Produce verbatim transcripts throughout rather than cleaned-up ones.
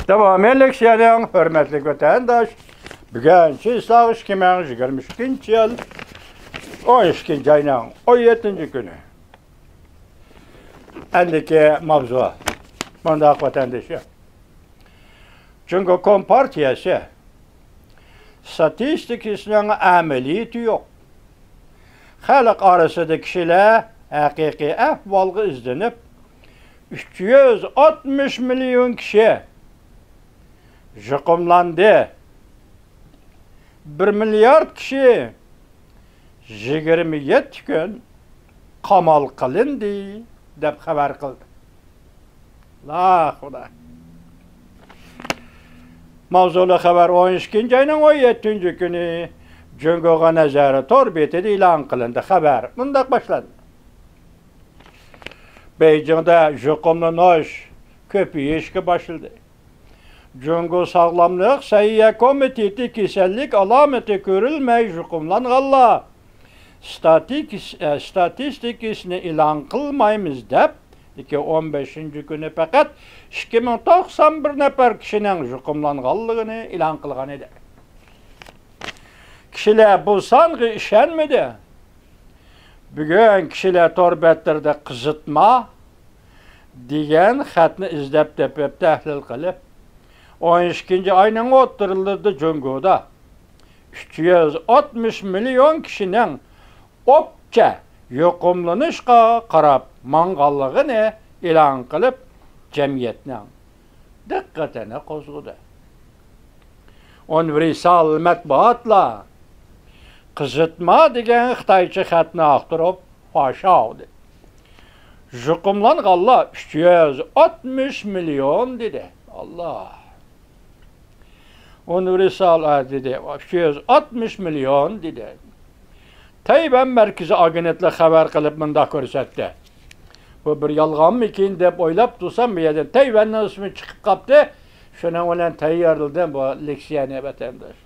داۋامى لېكسىيەنىڭ، ھۆرمەتلىك ۋەتەنداش، بۈگۈن چىسلاغ ئىككى مىڭ يىگىرمە ئىككىنچى يىل ئون ئىككىنچى ئاينىڭ ئون يەتتىنچى كۈنى. ئەندىكى ماۋزۇ مۇنداق، ۋەتەندىشىم. جۇڭگو كومپارتىيەسى ستاتىستىكىسىنىڭ ئەمەلىيىتى يوق. خەلق ئارىسىدا كىشىلەر ھەقىقىي ئەھۋالغا ئىزدىنىپ، ئۈچ يۈز ئاتمىش مىليون كىشى يۇقۇملاندى، بىر مىليارد كىشى يىگىرمە يەتتە كۈن قامال قىلىندى، دەپ خەۋەر قىلدى. لا خۇدا. ماۋزۇلۇق خەۋەر ئون ئىككىنچى ئاينىڭ ئون يەتتىنچى كۈنى جۇڭگوغا نەزەر تور بېتىدە ئېلان قىلىندى. خەۋەر مۇنداق باشلاندى. بېيجىڭدا يۇقۇملىنىش كۆپىيىشكە باشلىدى. جۇڭگو ساغلاملىق سەھىيە كومىتېتى كېسەللىك ئالامىتى كۆرۈلمەي يۇقۇملانغانلار ستاتىكىس-، ئە، ستاتىستىكىسىنى ئېلان قىلمايمىز دەپ، لېكىن ئون بەشىنچى كۈنى پەقەت ئىككى مىڭ توقسان بىر نەپەر كىشىنىڭ يۇقۇملانغانلىقىنى ئېلان قىلغان ئىدى. كىشىلەر بۇ سانغا ئىشەنمىدى. بۈگۈن كىشىلەر تور بەتلىرىدە قىزىتما دېگەن خەتنى ئىزدەپ تېپىپ، تەھلىل قىلىپ، ئون ئىككىنچى ئاينىڭ ئوتتۇرىلىرىدا جۇڭگودا ئۈچ يۈز ئاتمىش مىليون كىشىنىڭ ئوپچە يۇقۇملىنىشقا قاراپ ماڭغانلىقىنى ئېلان قىلىپ، جەمئىيەتنىڭ دىققىتىنى قوزغىدى. ئۇنىۋېرسال مەتبۇئاتلار قىزىتما دېگەن خىتايچە خەتنى ئاختۇرۇپ، فاشاۋ دېدى. يۇقۇملانغانلار ئۈچ يۈز ئاتمىش مىليون دېدى. ئاللا. ئۇنىۋېرسال، ئە، دېدى، ئۈچ يۈز ئاتمىش مىليون دېدى. تەيۋەن مەركىزىي ئاگېنتلىق خەۋەر قىلىپ مۇنداق كۆرسەتتى. بۇ بىر يالغانمىكىن دەپ ئويلاپ تۇرسام، بۇ يەردىن تەيۋەننىڭ ئىسمى چىقىپ قاپتۇ. شۇنىڭ بىلەن تەييارلىدىم بۇ لېكسىيەنى، ۋەتەنداش.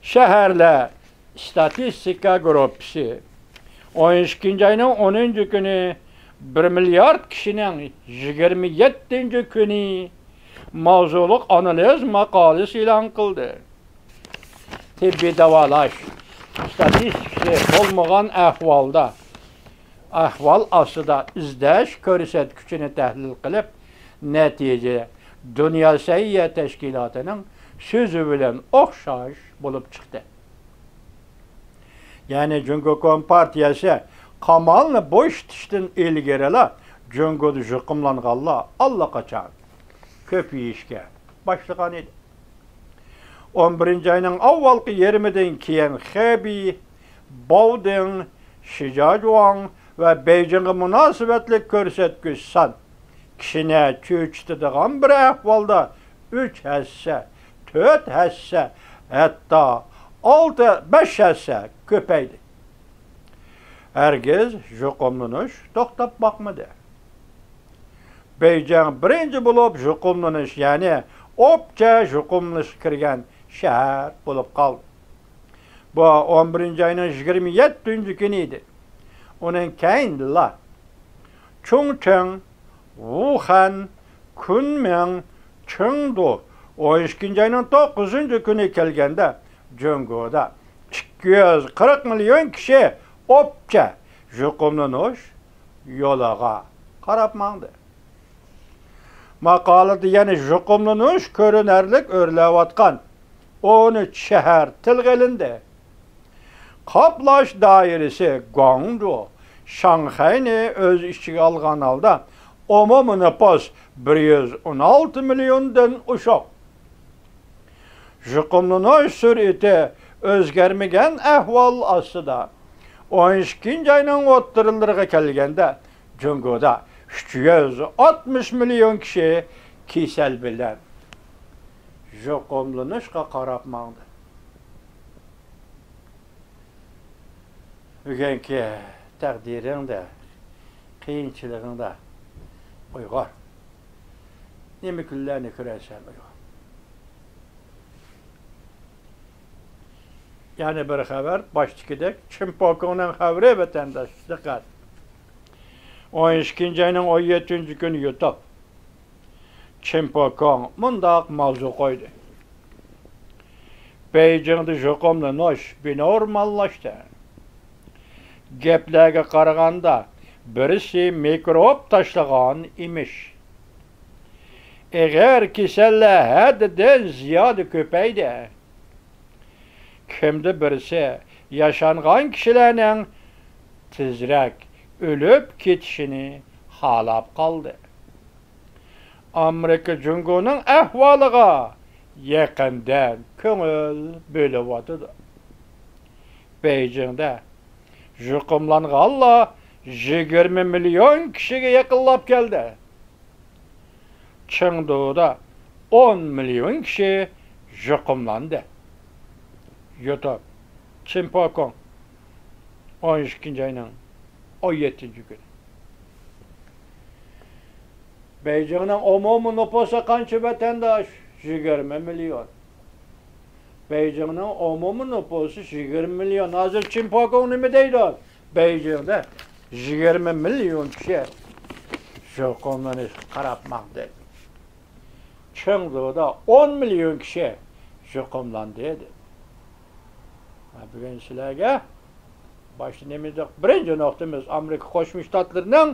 شەھەرلەر ئىستاتىستىكا گۇرۇپپىسى ئون ئىككىنچى ئاينىڭ ئونىنچى كۈنى بىر مىليارد كىشىنىڭ يىگىرمە يەتتىنچى كۈنى ماۋزۇلۇق ئانالىز ماقالىسى ئېلان قىلدى. تېببىي داۋالاش ئىستاتىستىكىسى بولمىغان ئەھۋالدا، ئەھۋال ئاستىدا ئىزدەش كۆرسەتكۈچىنى تەھلىل قىلىپ، نەتىجە دۇنيا سەھىيە تەشكىلاتىنىڭ سۆزى بىلەن ئوخشاش بولۇپ چىقتى. يەنى جۇڭگو كومپارتىيەسى قامالنى بوشىتىشتىن ئىلگىرىلا جۇڭگودا يۇقۇملانغانلار ئاللىقاچان كۆپىيىشكە باشلىغان ئىدى. ئون بىرىنچى ئاينىڭ ئاۋۋالقى يېرىمىدىن كېيىن خېبېي، باۋدېڭ، شىجياجۇاڭ ۋە بېيجىڭغا مۇناسىۋەتلىك كۆرسەتكۈچ سان كىشىنى چۆچۈتىدىغان بىر ئەھۋالدا ئۈچ ھەسسە، تۆت ھەسسە، ھەتتا ئالتە، بەش ھەسسە كۆپەيدى. ھەرگىز يۇقۇملىنىش توختاپ باقمىدى. بېيجىڭ بىرىنچى بولۇپ يۇقۇملىنىش، يەنى ئوپچە يۇقۇملىنىشقا كىرگەن شەھەر بولۇپ قالدى. بۇ ئون بىرىنچى ئاينىڭ يىگىرمە يەتتىنچى كۈنى ئىدى. ئۇنىڭ كەينىدىلا چۇڭچىڭ، ۋۇخەن، كۈنمىڭ، چېڭدۇ، ئون ئىككىنچى ئاينىڭ توققۇزىنچى كۈنى كەلگەندە، جۇڭگودا ئىككى يۈز قىرىق مىليون كىشى ئوپچە يۇقۇملىنىش يولىغا قاراپ ماڭدى. ماقالىدە يەنە يۇقۇملىنىش كۆرۈنەرلىك ئۆرلەۋاتقان ئون ئۈچ شەھەر تىلغا ئېلىندى. قاپلاش دائىرىسى گۇاڭجۇ، شاڭخەينى ئۆز ئىچىگە ئالغان ھالدا، ئومۇمىي نوپۇس بىر يۈز ئون ئالتە مىليوندىن ئوشۇق. يۇقۇملىنىش سۈرئىتى ئۆزگەرمىگەن ئەھۋال ئاستىدا، ئون ئىككىنچى ئاينىڭ ئوتتۇرىلىرىغا كەلگەندە، جۇڭگودا ئۈچ يۈز ئاتمىش مىليون كىشى كېسەل بىلەن يۇقۇملىنىشقا قاراپ ماڭدى. بۈگۈنكى تەقدىرىڭدە، قىيىنچىلىقىڭدا ئۇيغۇر، نېمە كۈنلەرنى كۆرەرسەن ئۇيغۇر؟ يەنە بىر خەۋەر، باشتىكىدەك، چىمپوكۇڭنىڭ خەۋىرى، ۋەتەنداش، دىققەت! ئون ئىككىنچى ئاينىڭ ئون يەتتىنچى كۈنى يۇتۇپ، چىن پوكوڭ مۇنداق ماۋزۇ قويدى: بېيجىڭدا يۇقۇملىنىش بىنورماللاشتى. گەپلەرگە قارىغاندا، بىرسى مىكروب تاشلىغان ئىمىش. ئېغىر كېسەللەر ھەددىدىن زىيادە كۆپەيدى. كىمدە بىرسى ياشانغان كىشىلەرنىڭ تېزرەك ئۆلۈپ كېتىشىنى خالاپ قالدى. ئامېرىكا جۇڭگونىڭ ئەھۋالىغا يېقىندىن كۆڭۈل بۆلۈۋاتىدۇ. بېيجىڭدە يۇقۇملانغانلار يىگىرمە مىليون كىشىگە يېقىنلاپ كەلدى. چېڭدۇدا ئون مىليون كىشى يۇقۇملاندى. يۇتۇپ، چىن پوكوڭ، ئون ئىككىنچى ئاينىڭ ئون يەتتىنچى كۈنى. بېيجىڭنىڭ ئومۇمىي نوپۇسى قانچە ۋەتەنداش؟ يىگىرمە مىليون. بېيجىڭنىڭ ئومۇمىي نوپۇسى يىگىرمە مىليون. ھازىر چىن پوكوڭ نېمە دەيدۇ؟ بېيجىڭدە يىگىرمە مىليون كىشى يۇقۇملىنىشقا قاراپ ماڭدى. چېڭدۇدا ئون مىليون كىشى يۇقۇملاندى دېدى. بۈگۈن سىلەرگە باشتا نېمە دېدۇق؟ بىرىنچى نۇقتىمىز، ئامېرىكا قوشما شتاتلىرىنىڭ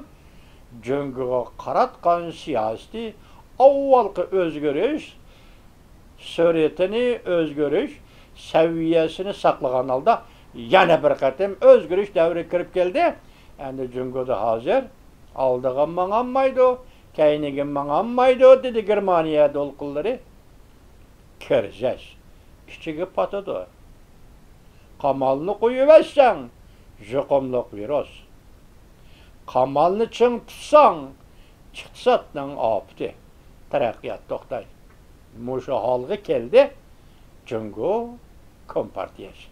جۇڭگوغا قاراتقان سىياسىتى، ئاۋۋالقى ئۆزگىرىش سۈرئىتىنى، ئۆزگىرىش سەۋىيەسىنى ساقلىغان ھالدا يەنە بىر قېتىم ئۆزگىرىش دەۋرىگە كىرىپ كەلدى. ئەمدى جۇڭگودا ھازىر ئالدىغا ماڭالمايدۇ، كەينىگە ماڭالمايدۇ، دېدى گېرمانىيە دولقۇنلىرى. كىرىزىس ئىچىگە پاتىدۇ. قامالنى قويۇۋەتسەڭ، يۇقۇملۇق ۋىرۇس. قامالنى چىڭ تۇتساڭ، ئىقتىسادنىڭ ئاپىتى، تەرەققىيات توختايدۇ. مۇشۇ ھالغا كەلدى جۇڭگو كومپارتىيەسى.